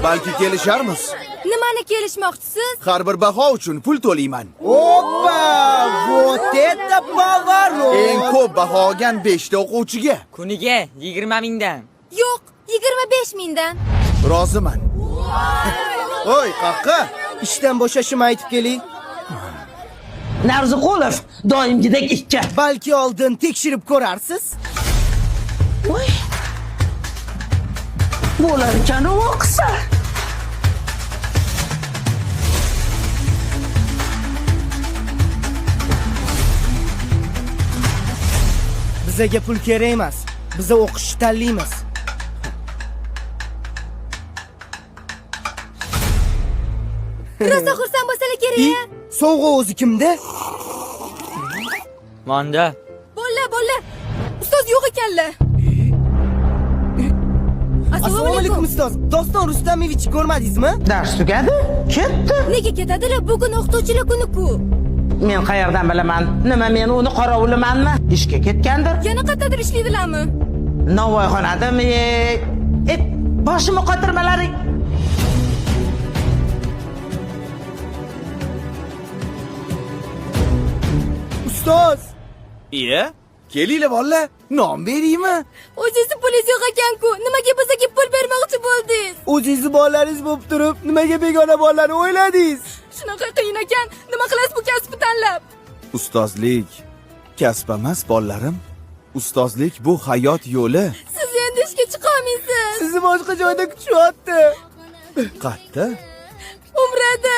Balki kelisharmiz. Nimani kelishmoqchisiz? Har bir baho uchun pul to'layman. Опа! Вот это поворот! Eng ko'p baho olgan 5 ta o'quvchiga. Kuniga 20 mingdan. Yo'q, 25 mingdan. Roziman. Oy, qaqqa. Ishdan bo'shashimni aytib keling. Narziqulov doimgidek ikki. Balki oldin tekshirib ko'rarsiz. Voy. Bo'lar ekan u o'qisa. Bizaga pul kerak emas. Biza o'qishni tanlaymiz. Rosa xursand bo'lsalar I, kerak. sovg'a o'zi kimda? Manda. Bolalar, bolalar. Ustoz yo'q ekanlar. Assalomu alaykum ustoz. Doston Rustamovich ko'rmadingizmi? Dars tugadi, ketdi. Nega ketadilar? Bugun o'qituvchilar kuni-ku. Men qayerdan bilaman? Nima men uni qorovulimanmi? Ishga ketgandir. Yana qayerdadir ishlaydilarmi? Novvoyxonadami? E, boshimni qotirmalaring. Ustoz! Iya, kelinglar bolalar, non beraymi? O'zingizni pulingiz yo'q ekan-ku. Nimaga bizga pul bermoqchi bo'ldingiz? O'zingizni bolalaringiz bo'lib turib, nimaga begona bolalarni o'yladingiz? Shunaqa qiyin ekan. Nima qilasiz bu kasbni tanlab? Ustozlik kasb emas, bolalarim. Ustozlik bu hayot yo'li. Siz endi ishga chiqa olmaysiz. Sizni boshqa joyda kutishyapti. Qatta? Umrada.